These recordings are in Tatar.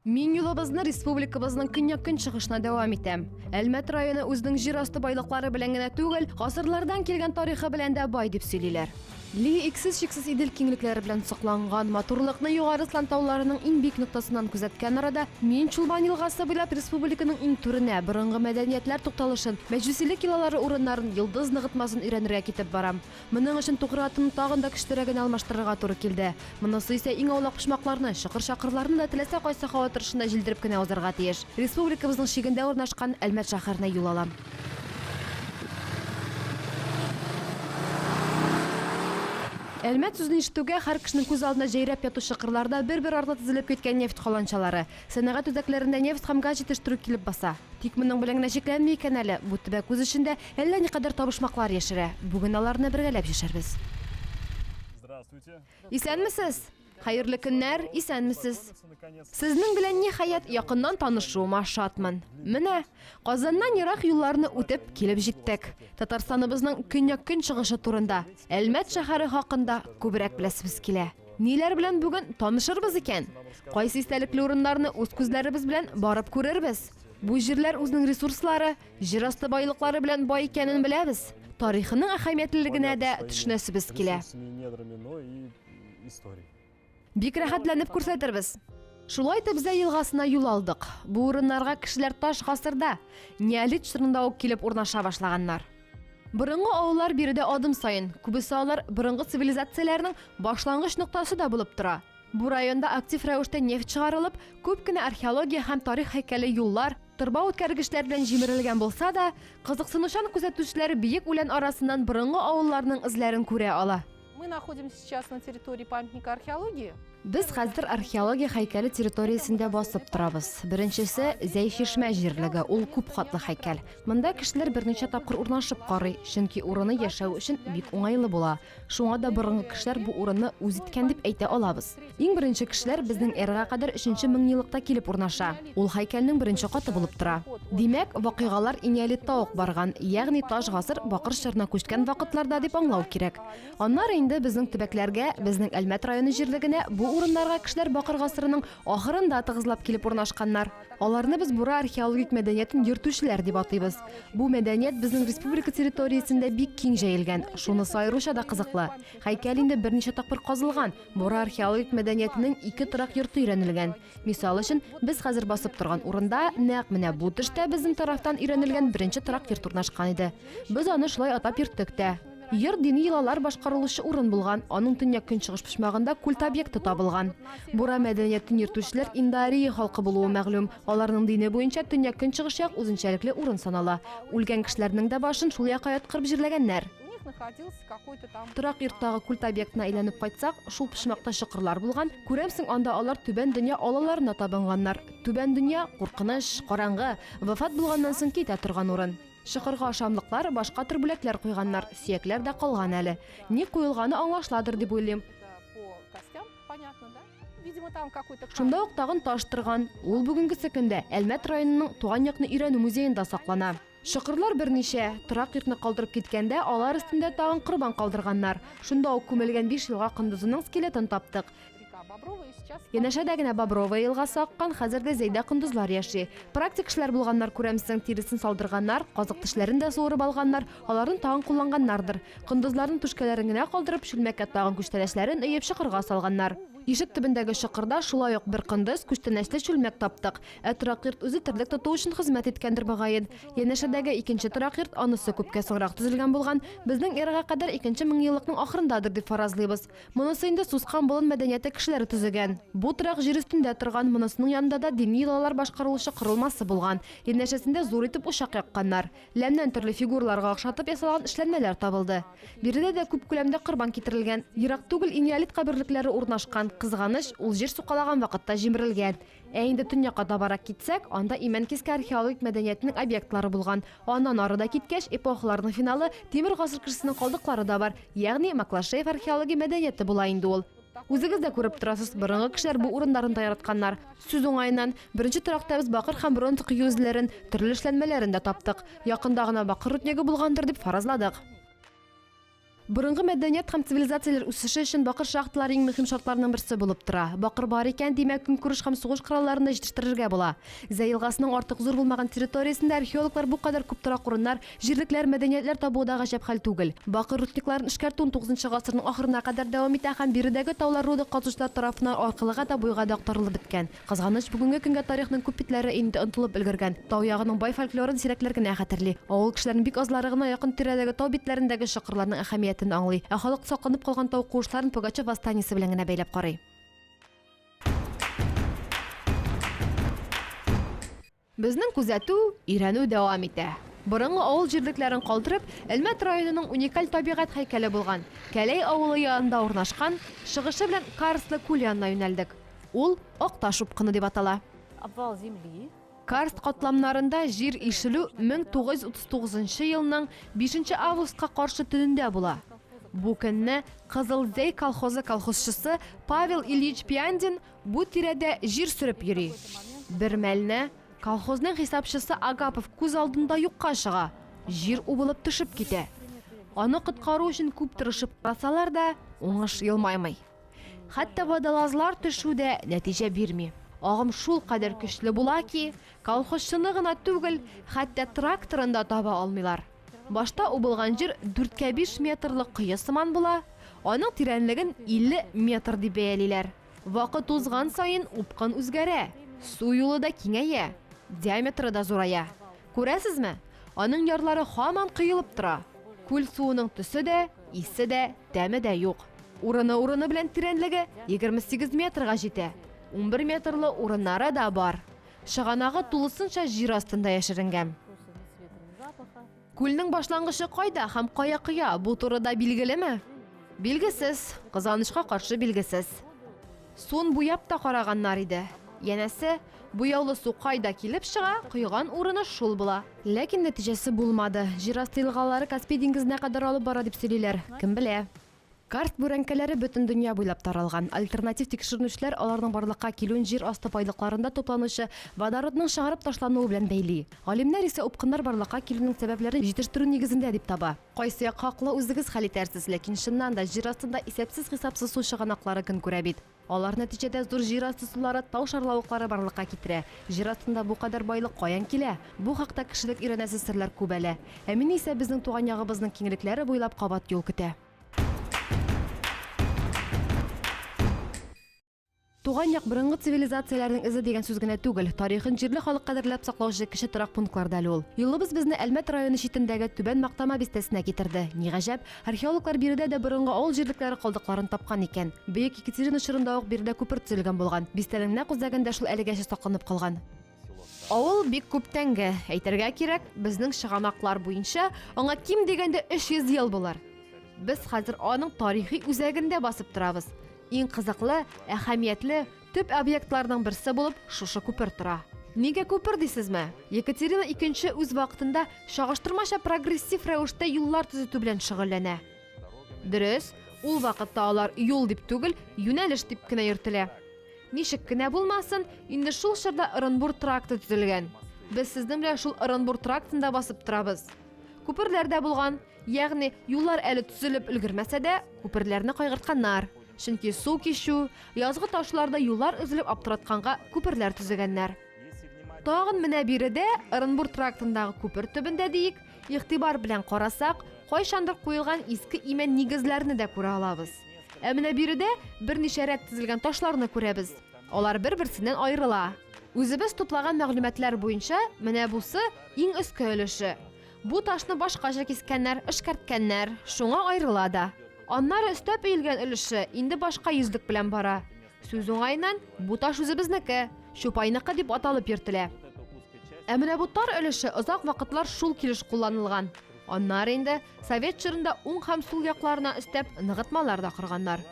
Мин юлыбызны республикабызның көньяк-көнчыгышына дәвам итәм. Әлмәт районы үзенең җир асты байлыклары белән генә түгел, гасырлардан килгән тарихы белән дә бай дип сөйлиләр. Ли иксез-чиксез Идел киңлекләре белән сокланган, матурлыкны Югары Слан тауларының иң биек ноктасыннан күзәткән арада, мин Чулман елгасы буйлап республиканың иң түренә, борынгы мәдәниятләр тукталышын, мәҗүсилек йолалары урыннарын, йолдыз ныгытмасын өйрәнергә китеп барам. Моның өчен тугры атны тагын да көчлерәгенә алмаштырырга туры килде. Монысы исә иң аулак почмакларны, чокыр-чакырларны да теләсә кайсы һава торышында җилдереп кенә узарга тиеш. Республикабызның чигендә урнашкан Әлмәт шәһәренә юл алам. Әлмәт сүзен ишетүгә, һәр кешенең күз алдына җәйрәп ятучы кырларда бер-бер артлы тезелеп киткән нефть каланчалары, Сәнәгать үзәкләрендә нефть һәм газ җитештерү килеп баса. Тик моның белән генә чикләнми икән әле, бу төбәк үз эчендә әллә никадәр табышмаклар яшерә. Бүген аларны бергәләп чишәрбез. Исәнмесез! Хәерле көннәр, исәнмесез! Сезнең белән, ниһаять, якыннан танышуыма шатмын. Менә, Казаннан ерак юлларны үтеп, килеп җиттек. Татарстаныбызның көньяк-көнчыгышы турында, Әлмәт шәһәре хакында күбрәк беләсебез килә. Ниләр белән бүген танышырбыз икән? Кайсы истәлекле урыннарны үз күзләребез белән барып күрербез? Бу җирләр үзенең ресурслары, җир асты байлыклары белән бай икәнен беләбез. Тарихының әһәмиятлелегенә дә төшенәсебез килә. Бик рәхәтләнеп күрсәтербез. Шулай итеп Зәй елгасына юл алдык. Бу урыннарга кешеләр таш гасырда, неолит чорында ук килеп урнаша башлаганнар. Борынгы авыллар биредә адым саен. Күбесе алар борынгы цивилизацияләрнең башлангыч ноктасы да булып тора. Бу районда актив рәвештә нефть чыгарылып, күп кенә археология һәм тарих һәйкәле юллар, торба үткәргечләр белән җимерелгән булса да, кызыксынучан күзәтүчеләр биек үлән арасыннан борынгы авылларның эзләрен күрә ала. Мы находимся сейчас на территории памятника археологии. Без хәзер археология һәйкәле территориясендә басып торабыз. Беренчесе, Зәй чишмә җирлеге, ул күп катлы һәйкәл. Монда кешеләр берничә тапкыр урнашып карый, чөнки урыны яшәү өчен бик уңайлы була. Шуңа да борынгы кешеләр бу урынны үз иткән дип әйтә алабыз. Иң беренче кешеләр безнең эрага кадәр өченче меңьеллыкта килеп урнаша. Ул һәйкәлнең беренче каты булып тора. Димәк, вакыйгалар энеолитта ук барган, ягъни таш гасыр бакыр чорына күчкән вакытларда дип аңлау кирәк. Аннары инде безнең төбәкләргә, безнең Әлмәт районы җирлегенә бу урыннарга кешеләр бакыр гасырының ахырында тыгызлап килеп урнашканнар. Аларны без бура археологик мәдәниятен йөртүчеләр дип атыйбыз. Бу мәдәният безнең республика территориясендә бик киң җәелгән. Шунысы аеруча да кызыклы. Һәйкәл инде берничә тапкыр казылган, бура археологик мәдәниятенең ике торак йорты өйрәнелгән. Мисал өчен, без хәзер басып торган урында, нәкъ менә бу төштә безнең тарафтан өйрәнелгән беренче торак йорт урнашкан иде. Без аны шулай атап йөрттек тә. Йорт дини йолалар башкарылучы урын булган, аның төньяк-көнчыгыш почмагында культ объекты табылган. Бура мәдәниятен йөртүчеләр индоария халкы булуы мәгълүм. Аларның дине буенча төньяк-көнчыгыш як үзенчәлекле урын санала. Үлгән кешеләрнең дә башын шул якка яткырып җирләгәннәр. Торак йорттагы культ объектына әйләнеп кайтсак, шул почмакта чокырлар булган, күрәмсең, анда алар түбән дөнья алаларына табынганнар. Түбән дөнья, куркыныч, караңгы, вафат булганнан соң китә торган урын. Чокырга ашамлыклар, башка төр бүләкләр куйганнар, сөякләр дә калган әле. Ник куелганы аңлашыладыр дип уйлыйм. Шунда ук тагын таш торган. Ул бүгенгесе көндә Әлмәт районының Туган якны өйрәнү музеенда саклана. Чокырлар берничә. Торак йортны калдырып киткәндә, алар өстендә тагын корбан калдырганнар. Шунда ук күмелгән биш елга кондызының скелетын таптык. Янәшәдә генә Бобровая елгасы аккан, хәзер дә Зәйдә кондызлар яши. Практик кешеләр булганнар, күрәмсең, тиресен салдырганнар, казык тешләрен дә суырып алганнар, аларын тагын кулланганнардыр. Кондызларның түшкәләрен генә калдырып, чүлмәккә тагын күчтәнәчләрен өеп, чокырга салганнар. Ишек төбендәге чокырда шулай ук бер кондыз, күчтәнәчле чүлмәк таптык. Ә торак йорт үзе терлек тоту өчен хезмәт иткәндер, мөгаен. Янәшәдәге икенче торак йорт, анысы күпкә соңрак төзелгән булган, безнең эрага кадәр икенче меңьеллыкның ахырындадыр дип фаразлыйбыз. Монысы инде Сускан болын мәдәнияте кешеләре төзегән. Бу торак җир өстендә торган, монысының янында да дини йолалар башкарылучы корылмасы булган. Янәшәсендә зур итеп учак якканнар. Ләмнән төрле фигураларга охшатып ясалган эшләнмәләр табылды. Биредә дә күп күләмдә корбан китерелгән. Ерак түгел энеолит каберлекләре урнашкан. Кызганыч, ул җир сукалаган вакытта җимерелгән. Ә инде төньякка табарак китсәк, анда Имәнкискә археологик мәдәниятенең объектлары булган. Аннан ары да киткәч, эпохаларның финалы, тимер гасыр кешесенең калдыклары да бар, ягъни Маклашеев археология мәдәнияте була инде ул. Үзегез дә күреп торасыз, борынгы кешеләр бу урыннарны да яратканнар. Сүз уңаеннан, беренче торакта без бакыр һәм бронза кою эзләрен, төрле эшләнмәләрен дә таптык. Якында гына бакыр руднигы булгандыр дип фаразладык. Борынгы мәдәният һәм цивилизацияләр үсеше өчен бакыр шахталары иң мөһим шартларның берсе булып тора. Бакыр бар икән, димәк, көнкүреш һәм сугыш коралларын да җитештерергә була. Зәй елгасының артык зур булмаган территориясендә археологлар бу кадәр күп торак урыннар, җирлекләр, мәдәниятләр табуы да гаҗәп хәл түгел. Бакыр рудникларын эшкәртү унтугызынчы гасырның ахырына кадәр дәвам итә һәм биредәге таулар руда казучылар тарафыннан аркылыга да, буйга да актарылып беткән. Кызганыч, бүгенге көнгә тарихның күп битләре инде онытылып өлгергән. Тау ягының бай фольклорын сирәкләр генә хәтерли. Авыл кешеләренең бик азлары гына якын-тирәдәге тау битләрендәге чокырларның әһәмиятен аңлый. Ә халык сакланып калган тау куышларын Пугачев восстаниесе белән генә бәйләп карый. Безнең күзәтү, өйрәнү дәвам итә. Борынгы авыл җирлекләрен калдырып, Әлмәт районының уникаль табигать һәйкәле булган Кәләй авылы янында урнашкан, чыгышы белән карстлы күл янына юнәлдек. Ул Акташ упкыны дип атала. Обвал земли. Карст катламнарында җир ишелү 1939 нчы елның 5 нче августка каршы төнендә була. Бу көнне Кызыл Зәй колхозы колхозчысы Павел Ильич Пьяндин бу тирәдә җир сөреп йөри. Бер мәлне колхозның хисапчысы Агапов күз алдында юкка чыга, җир убылып төшеп китә. Аны коткару өчен күп тырышып карасалар да, уңыш елмаймый. Хәтта водолазлар төшү дә нәтиҗә бирми. Агым шулкадәр көчле була ки, колхозчыны гына түгел, хәтта тракторын да таба алмыйлар. Башта убылган җир дүрткә биш метрлы кое сыман була, аның тирәнлеген 50 метр дип бәялиләр. Вакыт узган саен упкын үзгәрә, су юлы да киңәя, диаметры да зурая. Күрәсезме, аның ярлары һаман коелып тора. Күл суының төсе дә, исе дә, тәме дә юк. Урыны-урыны белән тирәнлеге 28 метрга җитә. 11 метрлы урыннары да бар. Чыганагы тулысынча җир астында яшеренгән. Күлнең башлангычы кайда һәм кая коя, бу турыда билгелеме? Билгесез, кызганычка каршы билгесез. Суын буяп та караганнар иде. Янәсе, буяулы су кайда килеп чыга, койган урыны шул була. Ләкин нәтиҗәсе булмады. Җир асты елгалары Каспий диңгезенә кадәр алып бара дип сөйлиләр. Кем белә. Карст бүрәнкәләре бөтен дөнья буйлап таралган. Альтернатив тикшеренүчеләр аларның барлыкка килүен җир асты байлыкларында тупланучы водородның чыгарып ташлануы белән бәйли. Галимнәр исә упкыннар барлыкка килүнең сәбәпләрен җитештерү нигезендә дип таба. Кайсы як хаклы, үзегез хәл итәрсез, ләкин чыннан да җир астында исәпсез-хисапсыз су чыганаклары көн күрә бит. Алар нәтиҗәдә зур җир асты сулары, тау шарлавыклары барлыкка китерә. Җир астында бу кадәр байлык каян килә? Бу хакта кешелек өйрәнәсе серләр күп әле. Ә мине исә безнең туган ягыбызның киңлекләре буйлап кабат юл көтә. Туган як борынгы цивилизацияләрнең эзе дигән сүз генә түгел, тарихын җирле халык кадерләп саклаучы кече торак пунктлар да әле ул. Юлыбыз безне Әлмәт районы читендәге Түбән Мактама бистәсенә китерде. Ни гаҗәп, археологлар биредә дә борынгы авыл җирлекләре калдыкларын тапкан икән. Бөек Екатерина чорында ук биредә күпер төзелгән булган. Бистәнең нәкъ үзәгендә шул әлегәчә сакланып калган. Авыл бик күптәнге, әйтергә кирәк, безнең чыганаклар буенча, аңа ким дигәндә 300 ел булыр. Без хәзер аның тарихи үзәгендә басып торабыз. Иң кызыклы, әһәмиятле, төп объектларның берсе булып шушы күпер тора. Нигә күпер дисезме? Екатерина Икенче үз вакытында чагыштырмача прогрессив рәвештә юллар төзетү белән шөгыльләнә. Дөрес, ул вакытта алар юл дип түгел, юнәлеш дип кенә йөртелә. Ничек кенә булмасын, инде шул чорда Ырынбур тракты төзелгән. Без сезнең белән шул Ырынбур трактында басып торабыз. Күперләр дә булган. Ягъни, юллар әле төзелеп өлгермәсә дә, күперләрне кайгыртканнар. Чөнки су кичү, язгы ташларда юллар өзелеп аптыратканга күперләр төзегәннәр. Тагын менә биредә, Ырынбур трактындагы күпер төбендә диик, игътибар белән карасак, кайчандыр куелган иске имән нигезләрне дә күрә алабыз. Ә менә биредә берничә рәт тезелгән ташларны күрәбез. Алар бер-берсеннән аерыла. Үзебез туплаган мәгълүматлар буенча, менә бусы, иң өске өлеше. Бу ташны башкача кискәннәр, эшкәрткәннәр, шуңа аерыла да. Аннары өстәп өелгән өлеше инде башка йөзлек белән бара. Сүз уңаеннан, бу таш үзебезнеке, Чупайныкы дип аталып йөртелә. Ә менә бу тар өлеше озак вакытлар шул килеш кулланылган. Аннары инде совет чорында уң һәм сул якларына өстәп ныгытмалар да корганнар.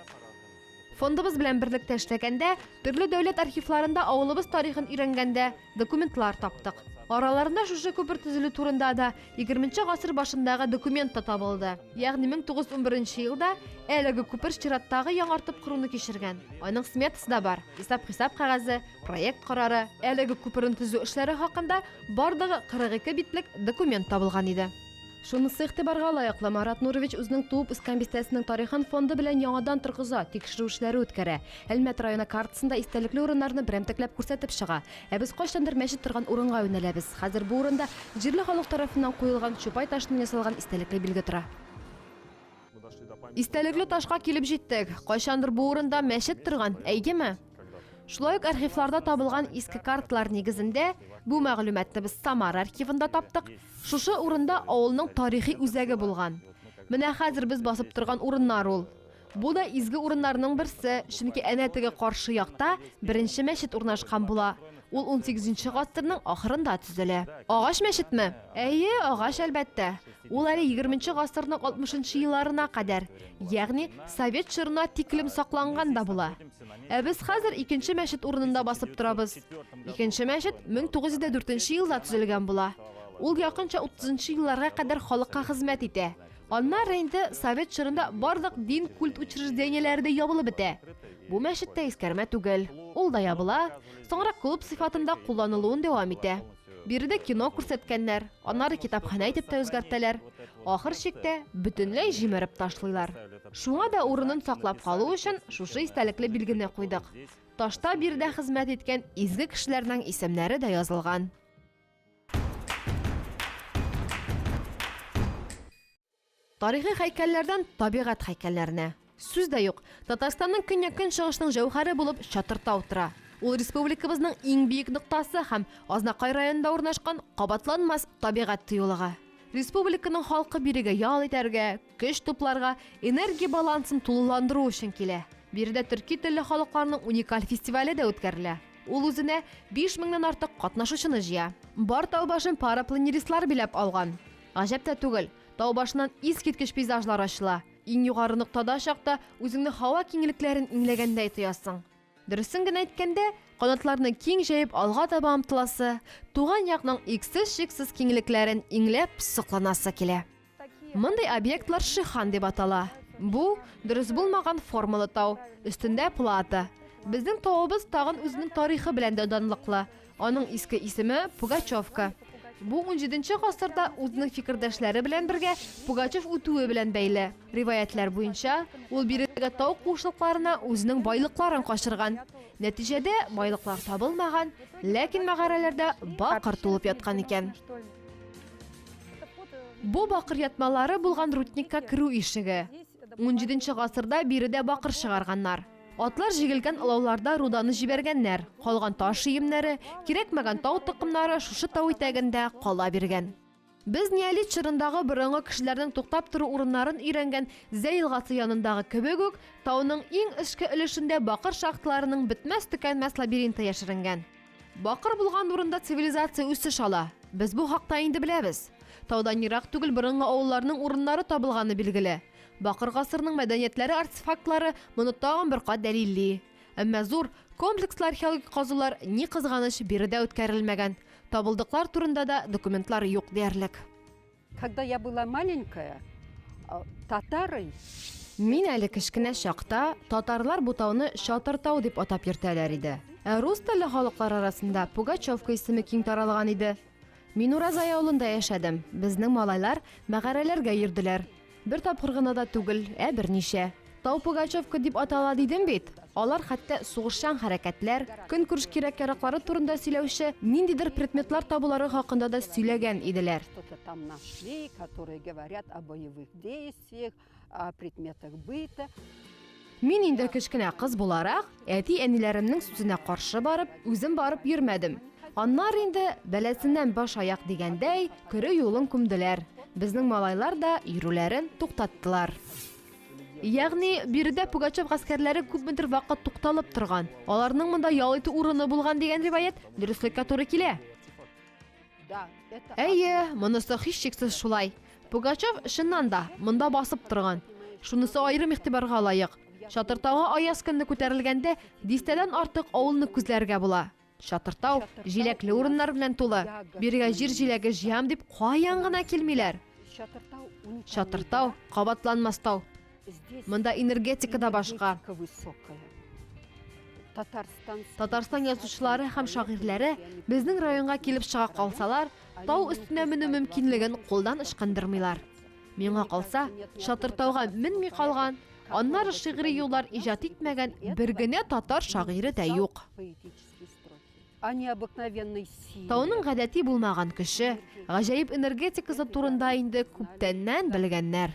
Фондыбыз белән берлектә эшләгәндә, төрле дәүләт архивларында авылыбыз тарихын өйрәнгәндә документлар таптык. Араларында шушы күпер төзелү турында да егерменче гасыр башындагы документ та табылды. Ягъни 1911 елда әлеге күпер чираттагы яңартып коруны кичергән. Аның сметасы да бар, исәп-хисап кәгазе, проект карары. Әлеге күперен төзү эшләре хакында барлыгы 42 битлек документ табылган иде. Шунысы игътибарга лаеклы, Марат Нурович үзенең туып үскән бистәсенең тарихын фонды белән яңадан торгыза, тикшерү эшләре үткәрә. Әлмәт районы картасында истәлекле урыннарны берәмтекләп күрсәтеп чыга. Ә без кайчандыр мәчет торган урынга юнәләбез. Хәзер бу урында җирле халык тарафыннан куелган Чупай ташыннан ясалган истәлекле билге тора. Истәлекле ташка килеп җиттек. Кайчандыр бу урында мәчет торган, әйеме? Шулай ук архивларда табылган иске карталар нигезендә, бу мәгълүматны без Самара архивында таптык, шушы урында авылның тарихи үзәге булган. Менә хәзер без басып торган урыннар ул. Бу да изге урыннарның берсе, чөнки әнә теге каршы якта беренче мәчет урнашкан була. Ул унсигезенче гасырның ахырында төзелә. Агач мәчетме? Әйе, агач, әлбәттә. Ул әле егерменче гасырның алтмышынчы елларына кадәр, ягъни совет чорына тиклем сакланган да була. Ә без хәзер икенче мәчет урынында басып торабыз. Икенче мәчет 1904 нче елда төзелгән була. Ул якынча утызынчы елларга кадәр халыкка хезмәт итә. Аннары инде совет чорында барлык дин-культ учреждениеләре дә ябылып бетә. Бу мәчет тә искәрмә түгел. Ул да ябыла, соңрак клуб сыйфатында кулланылуын дәвам итә. Биредә кино күрсәткәннәр, аннары китапханә итеп тә үзгәртәләр. Ахыр чиктә, бөтенләй җимереп ташлыйлар. Шуңа да урынын саклап калу өчен шушы истәлекле билгене куйдык. Ташта биредә хезмәт иткән изге кешеләрнең исемнәре дә язылган. Тарихи һәйкәлләрдән табигать һәйкәлләренә. Сүз дә юк, Татарстанның көньяк-көнчыгышның җәүһәре булып Чатыртау тора. Ул республикабызның иң биек ноктасы һәм Азнакай районында урнашкан кабатланмас табигать тыюлыгы. Республиканың халкы бирегә ял итәргә, көч тупларга, энергия балансын тулыландыру өчен килә. Биредә төрки телле халыкларның уникаль фестивале дә үткәрелә. Ул үзенә 5 меңнән артык катнашучыны җыя. Бар тау башын парапланеристлар биләп алган. Гаҗәп тә түгел, тау башыннан искиткеч пейзажлар ачыла. Иң югары ноктада чакта үзеңне һава киңлекләрен иңләгәндәй тоясың. Дөресен генә әйткәндә, канатларны киң җәеп алга таба омтыласы, туган якның иксез-чиксез киңлекләрен иңләп сокланасы килә. Мондый объектлар шихан дип атала. Бу, дөрес булмаган формалы тау, өстендә плато. Безнең тавыбыз тагын үзенең тарихы белән дә данлыклы. Аның иске исеме, Пугачевка. Бу унҗиденче гасырда үзенең фикердәшләре белән бергә Пугачев үтүе белән бәйле. Риваятьләр буенча, ул биредәге тау куышлыкларына үзенең байлыкларын качырган. Нәтиҗәдә, байлыклар табылмаган, ләкин мәгарәләрдә бакыр тулып яткан икән. Бу бакыр ятмалары булган рудникка керү ишеге. Унҗиденче гасырда биредә бакыр чыгарганнар. Атлар җигелгән олауларда руданы җибәргәннәр. Калган таш өемнәре, кирәкмәгән тау токымнары шушы тау итәгендә кала биргән. Без неолит чорындагы борынгы кешеләрнең туктап тору урыннарын өйрәнгән Зәй елгасы янындагы кебек үк, тауның иң өске өлешендә бакыр шахталарының бетмәс-төкәнмәс лабиринты яшеренгән. Бакыр булган урында цивилизация үсеш ала. Без бу хакта инде беләбез. Таудан ерак түгел борынгы авылларның урыннары табылганы билгеле. Бакыр гасырының мәдәниятләре артефактлары моны тагын бер кат дәлилли. Әмма зур, комплекслы археологик казулар, ни кызганыч, биредә үткәрелмәгән. Табылдыклар турында да документлар юк диярлек. Когда я была маленькая, татары... Мин әле кечкенә чакта татарлар бу тауны Чатыр тау дип атап йөртәләр иде. Ә рус телле халыклар арасында Пугачевка исеме киң таралган иде. Мин Уразай авылында яшәдем. Безнең малайлар мәгарәләргә йөрделәр. Бер тапкыр гына да түгел, ә берничә. Тау Пугачевка дип атала дидем бит. Алар хәтта сугышчан хәрәкәтләр, көнкүреш кирәк-яраклары турында сөйләүче ниндидер предметлар табулары хакында да сөйләгән иделәр. Что-то там нашли, которые говорят о боевых действиях, о предметах быта. Мин инде кечкенә кыз буларак, әти-әниләремнең сүзенә каршы барып, үзем барып йөрмәдем. Аннары инде, бәласеннән баш-аяк дигәндәй, керү юлын күмделәр. Безнең малайлар да йөрүләрен туктаттылар. Ягъни, биредә Пугачев гаскәрләре күпмедер вакыт тукталып торган. Аларның монда ял итү урыны булган дигән риваять дөреслеккә туры килә. Әйе, монысы һичшиксез шулай. Пугачев, чыннан да, монда басып торган. Шунысы аерым игътибарга лаек. Чатыртауга аяз көнне күтәрелгәндә, дистәдән артык авылны күзләргә була. Чатыртау җиләкле урыннар белән тулы. Бирегә җир җиләге җыям дип каян гына килмиләр. Чатыртау, кабатланмас тау. Монда энергетика да башка. Татарстан язучылары һәм шагыйрьләре безнең районга килеп чыга калсалар, тау өстенә менү мөмкинлеген кулдан ычкындырмыйлар. Миңа калса, Чатыр тауга менми калган, аннары шигъри юллар иҗат итмәгән бер генә татар шагыйре дә юк. Тауның гадәти булмаган көче, гаҗәеп энергетикасы турында инде күптәннән белгәннәр.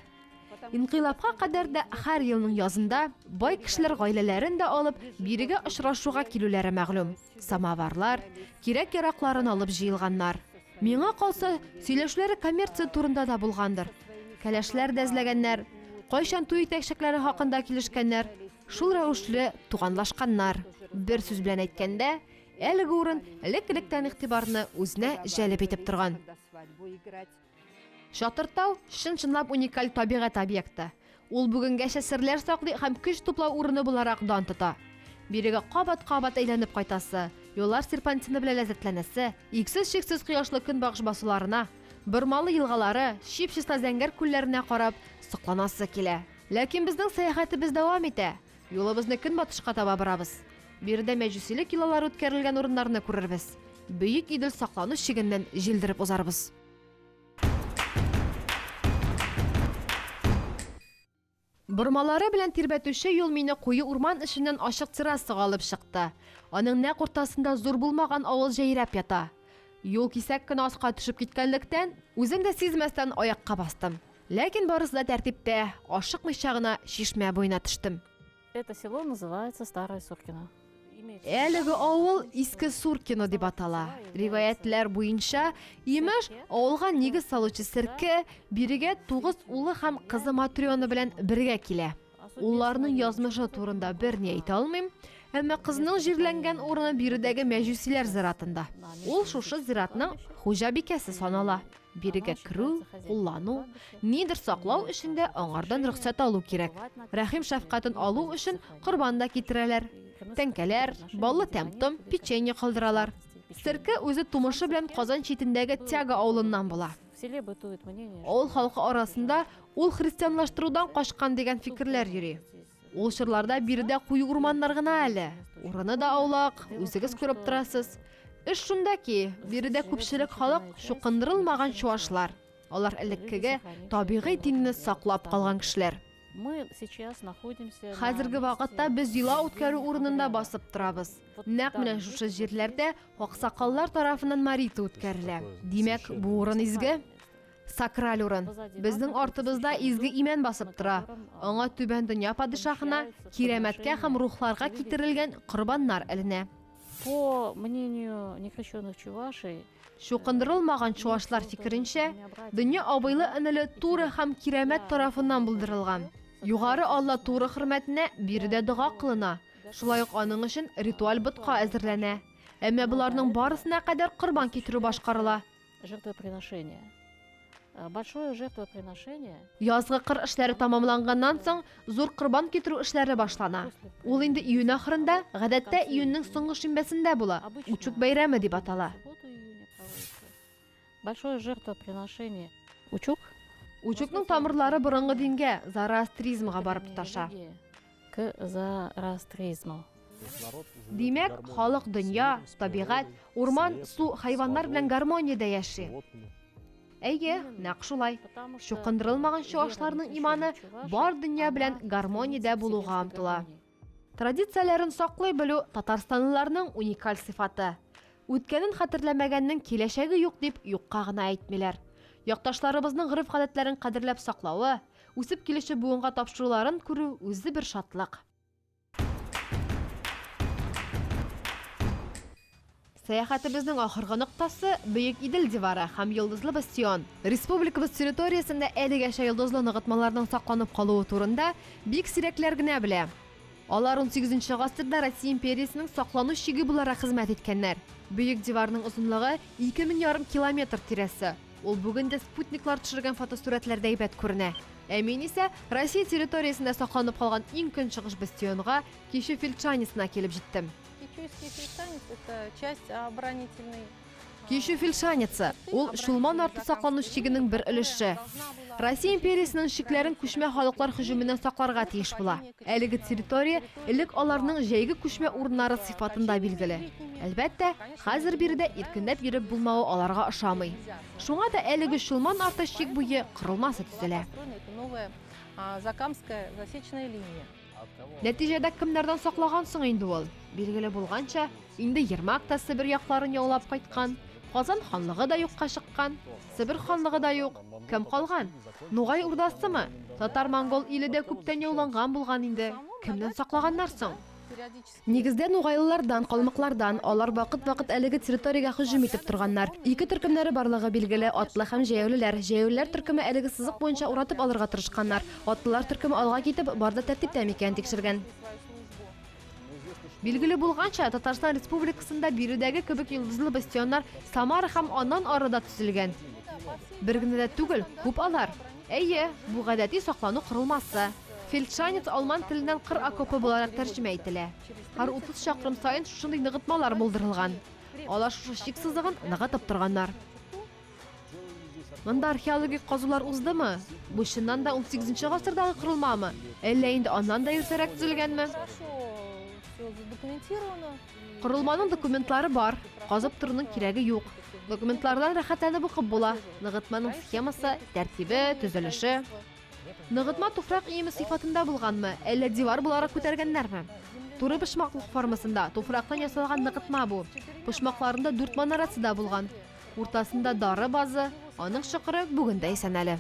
Инкыйлабка кадәр дә һәр елның язында бай кешеләр гаиләләрен дә алып, бирегә очрашуга килүләре мәгълүм. Самоварлар, кирәк-яракларын алып җыелганнар. Миңа калса, сөйләшүләре коммерция турында да булгандыр. Кәләшләр дә эзләгәннәр, кайчан туй итәчәкләре хакында килешкәннәр, шул рәвешле туганлашканнар. Бер сүз белән әйткәндә, әлеге урын элек-электән игътибарны үзенә җәлеп итеп торган. Чатыр-тау чын-чынлап уникаль табигать объекты. Ул бүгенгәчә серләр саклый һәм көч туплау урыны буларак дан тота. Бирегә кабат-кабат әйләнеп кайтасы, юллар серпантины белән ләззәтләнәсе, иксез-чиксез кояшлы көнбагыш басуларына, бормалы елгалары, чип-чиста зәңгәр күлләренә карап, сокланасы килә. Ләкин безнең сәяхәтебез дәвам итә. Юлыбызны көнбатышка таба борабыз. Биредә мәҗүсилек йолалары үткәрелгән урыннарны күрербез. Бөек Идел саклану чигеннән җилдереп узарбыз. Бормалары белән тирбәтүче юл мине куе урман эченнән ачык террасага алып чыкты. Аның нәкъ уртасында зур булмаган авыл җәйрәп ята. Юл кисәк кенә аска төшеп киткәнлектән, үзем дә сизмәстән аякка бастым. Ләкин барысы да тәртиптә, ашыкмыйча гына чишмә буена төштем. Это село называется Старое Суркино. Әлеге авыл Иске Суркино дип атала. Риваятьләр буенча, имеш, авылга нигез салучы Серке бирегә тугыз улы һәм кызы Матрена белән бергә килә. Улларының язмышы турында берни әйтә алмыйм, әмма кызының җирләнгән урыны биредәге мәҗүсиләр зиратында. Ул шушы зиратның хуҗабикәсе санала. Бирегә керү, куллану, нидер саклау өчен дә аңардан рөхсәт алу кирәк. Рәхим шәфкатен алу өчен корбан да китерәләр. Тәңкәләр, баллы тәм-том, печенье калдыралар. Серке үзе тумышы белән Казан читендәге Тяга авылыннан була. Авыл халкы арасында ул христианлаштырудан качкан дигән фикерләр йөри. Ул чорларда биредә куе урманнар гына әле. Урыны да аулак, үзегез күреп торасыз. Эш шунда ки, биредә күпчелек халык чукындырылмаган чуашлар. Алар элеккеге табигый динне саклап калган кешеләр. Хәзерге вакытта без йола үткәрү урынында басып торабыз. Нәкъ менә шушы җирләрдә аксакаллар тарафыннан молитва үткәрелә. Димәк, бу урын изге. Сакраль урын. Безнең артыбызда изге имән басып тора. Аңа түбән дөнья падишаһына, кирәмәткә һәм рухларга китерелгән корбаннар эленә. По мнению некрещенных чувашей, Чукындырылмаган чуашлар фикеренчә, дөнья абыйлы-энеле Туры һәм Кирәмәт тарафыннан булдырылган. Югары Алла Туры хөрмәтенә биредә дога кылына, шулай ук аның өчен ритуаль ботка әзерләнә. Әмма боларның барысына кадәр корбан китерү башкарыла. Жертвоприношение. Большое жертвоприношение. Язгы кыр эшләре тамамланганнан соң, зур корбан китерү эшләре башлана. Ул инде июнь ахырында, гадәттә июньнең соңгы шимбәсендә була. Учук бәйрәме дип атала. Большое жертвоприношение. Учук. Учукның тамырлары борынгы дингә, зороастризмга барып тоташа. К зороастризму. Димәк, халык дөнья, табигать, урман, су, хайваннар белән гармониядә яши. Әйе, нәкъ шулай. Чукындырылмаган чуашларның иманы бар дөнья белән гармониядә булуга омтыла. Традицияләрен саклый белү татарстанлыларның уникаль сыйфаты. Үткәнен хәтерләмәгәннең киләчәге юк дип юкка гына әйтмиләр. Якташларыбызның гореф-гадәтләрен кадерләп саклавы, үсеп килүче буынга тапшыруларын күрү үзе бер шатлык. Сәяхәтебезнең ахыргы ноктасы Бөек Идел дивары һәм Йолдызлы бастион. Республикабыз территориясендә әлегәчә йолдызлы ныгытмаларның сакланып калуы турында бик сирәкләр генә белә. Алар 18 гасырда Россия империясенең саклану чиге буларак хезмәт иткәннәр. Бөек диварның озынлыгы 2500 километр тирәсе. Ул бүген дә спутниклар төшергән фотосурәтләрдә әйбәт күренә. Ә мин исә Россия территориясендә сакланып калган иң көнчыгыш бастионга Кичү Фельдшанисына килеп җиттем. Кичуйский Фельдшанис – это часть оборонительной Кичү Фельдшаница, ул Чулман арты саклану чигенең бер өлеше. Россия империясенең чикләрен күчмә халыклар һөҗүменнән сакларга тиеш була. Әлеге территория элек аларның җәйге күчмә урыннары сыйфатында билгеле. Әлбәттә, хәзер биредә иркенләп йөреп булмавы аларга ошамый. Шуңа да әлеге Чулман арты чик буе корылмасы төзелә. Закамская засечная линия. Нәтиҗәдә кемнәрдән саклаган соң инде ул? Билгеле булганча, инде Ермак та Себер якларын яулап кайткан, Казан ханлыгы да юкка чыккан, Себер ханлыгы да юк. Кем калган? Нугай Урдасымы? Татар-монгол иле дә күптән яуланган булган инде. Кемнән саклаганнар соң? Нигездә нугайлылардан, калмыклардан. Алар вакыт-вакыт әлеге территориягә һөҗүм итеп торганнар. Ике төркемнәре барлыгы билгеле, атлы һәм җәяүлеләр. Җәяүлеләр төркеме әлеге сызык буенча уратып алырга тырышканнар. Атлылар төркеме алга китеп, бар да тәртиптә микәнен тикшергән. Билгеле булганча, Татарстан Республикасында биредәге кебек йолдызлы бастионнар Самара һәм аннан ары да төзелгән. Бер генә дә түгел, күп алар. Әйе, бу гадәти саклану корылмасы. Фельдшанец алман теленнән кыр окопы буларак тәрҗемә ителә. Һәр 30 чакрым саен шушындый ныгытмалар булдырылган. Алар шушы чик сызыгын ныгытып торганнар. Монда археологик казулар уздымы? Бу чыннан да 18 гасырдагы корылмамы? Әллә инде аннан да иртәрәк төзелгәнме? Корылманың документлары бар, казып торуның кирәге юк. Документлардан рәхәтләнеп укып була. Ныгытманың схемасы, тәртибе, төзелеше. Ныгытма туфрак өеме сыйфатында булганмы, әллә дивар буларак күтәргәннәрме? Туры почмаклык формасында, туфрактан ясалган ныгытма бу. Почмакларында дүрт манарасы да булган. Уртасында дары базы, аның чокыры бүген дә исән әле.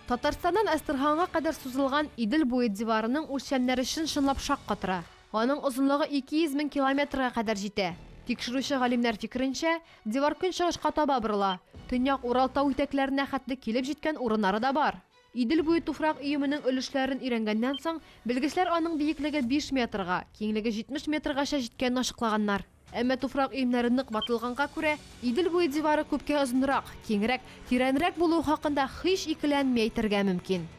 Татарстаннан Әстерханга кадәр сузылган Идел буе диварының үлчәмнәре чын-чынлап шаккатыра. Аның озынлыгы 200 мең километрга кадәр җитә. Тикшерүче галимнәр фикеренчә, дивар көнчыгышка таба борыла. Төньяк Урал тау итәкләренә хәтле килеп җиткән урыннары да бар. Идел буе туфрак өеменең өлешләрен өйрәнгәннән соң, белгечләр аның биеклеге 5 метрга, киңлеге 70 метргача җиткәнен ачыклаганнар. Әмма туфрак өемнәре нык ватылганга күрә, Идел буе дивары күпкә озынрак, киңрәк, тирәнрәк булуы хакында һич икеләнми әйтергә мөмкин.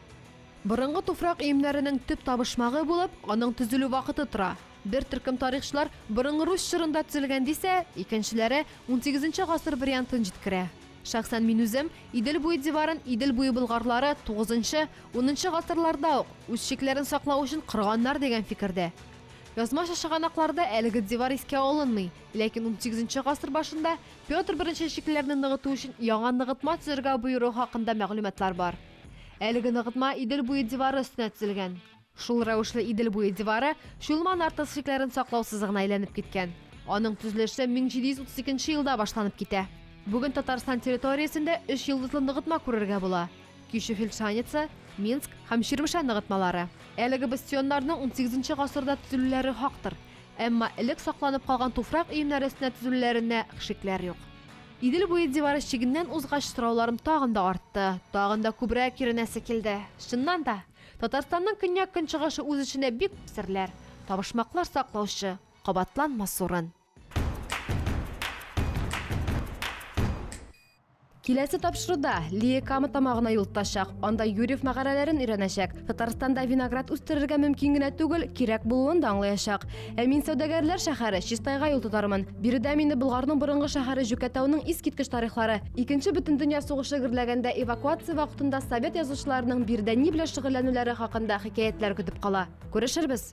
Борынгы туфрак өемнәренең төп табышмагы булып, аның төзелү вакыты тора. Бер төркем тарихчылар борынгы Русь чорында төзелгән дисә, икенчеләре унсигезенче гасыр вариантын җиткерә. Шәхсән мин үзем Идел буе диварын Идел буе болгарлары тугызынчы, унынчы гасырларда ук үз чикләрен саклау өчен корганнар дигән фикердә. Язмача чыганакларда әлеге дивар искә алынмый, ләкин унсигезенче гасыр башында Петр I чикләрне ныгыту өчен яңа ныгытма төзергә боеруы хакында мәгълүматлар бар. Әлеге ныгытма Идел буе дивары өстенә төзелгән. Шул рәвешле Идел буе дивары Чулман арты чикләрен саклау сызыгына әйләнеп киткән. Аның төзелеше 1732 елда башланып китә. Бүген Татарстан территориясендә өч йолдызлы ныгытма күрергә була. Кичү Фельдшаница, Минск һәм Чирмешән ныгытмалары. Әлеге бастионнарның унсигезенче гасырда төзелүләре хактыр. Әмма элек сакланып калган туфрак өемнәре өстенә төзелүләренә шикләр юк. Идел буе дивары чигеннән узгач, сорауларым тагын да артты, тагын да күбрәк өйрәнәсе килде. Чыннан да, Татарстанның көньяк-көнчыгышы үз эченә бик күп серләр, табышмаклар саклаучы кабатланмас урын. Киләсе тапшыруда Лия Кама тамагына юл тотачак, анда Юрьев мәгарәләрен өйрәнәчәк, Татарстанда виноград үстерергә мөмкин генә түгел, кирәк булуын да аңлаячак. Ә мин сәүдәгәрләр шәһәре Чистайга юл тотармын. Биредә мине Болгарның борынгы шәһәре Җүкәтауның искиткеч тарихлары, Икенче бөтендөнья сугышы гөрләгәндә эвакуация вакытында совет язучыларының биредә ни белән шөгыльләнүләре хакында хикәятләр көтеп кала. Күрешербез!